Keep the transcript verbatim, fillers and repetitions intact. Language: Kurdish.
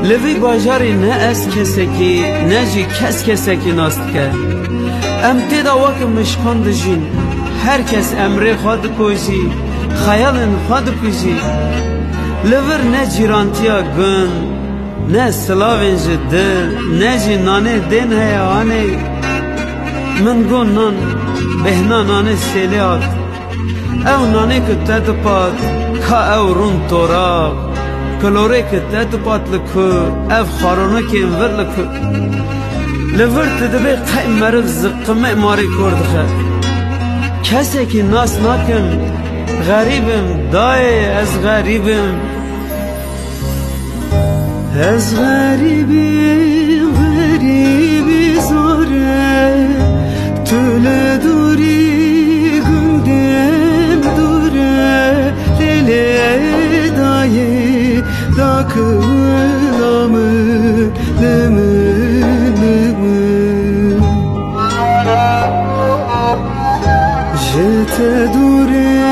Li vî bajarî ne ez kesekî, ne jî kes kesekî nas dike. Em tê de weke mişkan dijîn. Her kes emrê xwe dikojî, xeyalên xwe dikujî. Li vir ne cîrantiya gund, ne silavên ji dil, ne jî nanê dên heye anê. Min got nan, bêhna nanê sêlê hat. Ew nanê ku te dipat, ka ew rûn toraq. Kilorê ku te dipat li ku, ev xwaronikên vir li ku. Li vir tu dibê qey meriv ziqimê marê kor dixe. Kesekî nas nakim, xerîb im, dayê ez xerîb im. Ez xerîbîm, xerîbî zor e, tu li dûrî gundên dûr e, lê lê dayê dakila min, li min, li min. Ji te dûr e.